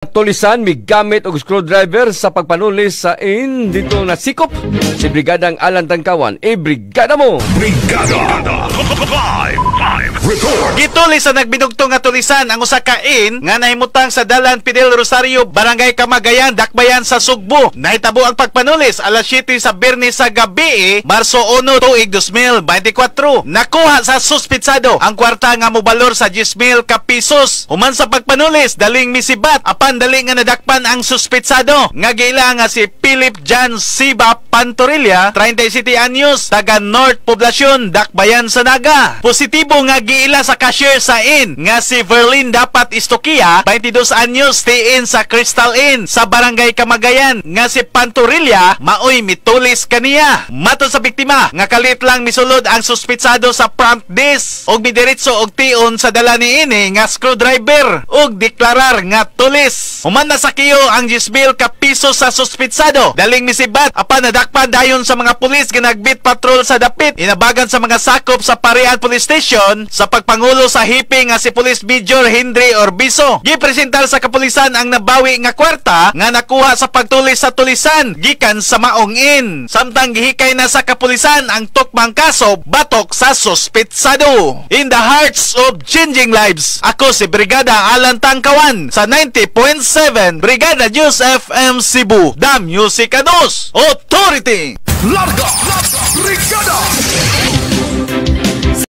Tulisan migamit og screwdriver sa pagpanulis sa inn didto nasikop si Brigadang Alan Tangkawan. E-brigada mo! Brigada Live Live Report. Gitulis sa nagbinugtong nga tulisan ang usa ka inn nga nahimutang sa Dalan Fidel Rosario, Barangay Kamagayan, Dakbayan sa Sugbo. Nahitabo ang pagpanulis alas 7 sa Biyernes sa gabi, Marso 1, tuig 2024. Nakuha sa suspitsado ang kwarta nga mobalor sa 10,000 ka pesos. Human sa pagpanulis, daling misibat apan dali nga nadakpan ang suspitsado nga giila nga si Philip John Siba Pantorilla, 37 anyos, taga North Poblacion, Dakbayan sa Naga. Positibo nga giila sa cashier sa inn nga si Verlin Dapat Istokia, 22 anyos, tiin sa Crystal Inn sa Barangay Kamagayan, nga si Pantorilla maoy mitulis kaniya. Matod sa biktima nga kalit lang misulod ang suspitsado sa front desk og midiretso og tion sa dala niini nga screwdriver og deklarar nga tulis. Human nasakiyo ang 10,000 ka piso sa suspitsado, daling misibat apan nadakpan dayon sa mga pulis nga nag-beat patrol sa dapit. Inabagan sa mga sakop sa Parian Police Station sa pagpangulo sa hepe nga si Police Major Henry Orbiso. Gipresentar sa kapulisan ang nabawi nga kwarta nga nakuha sa pagtulis sa tulisan gikan sa maong inn. Samtang gihikay na sa kapulisan ang tukmang kaso batok sa suspitsado. In the hearts of changing lives, ako si Brigada Alan Tangkawan sa 90.7 Brigada News FM Cebu, The Music and News Authority. Larga Brigada.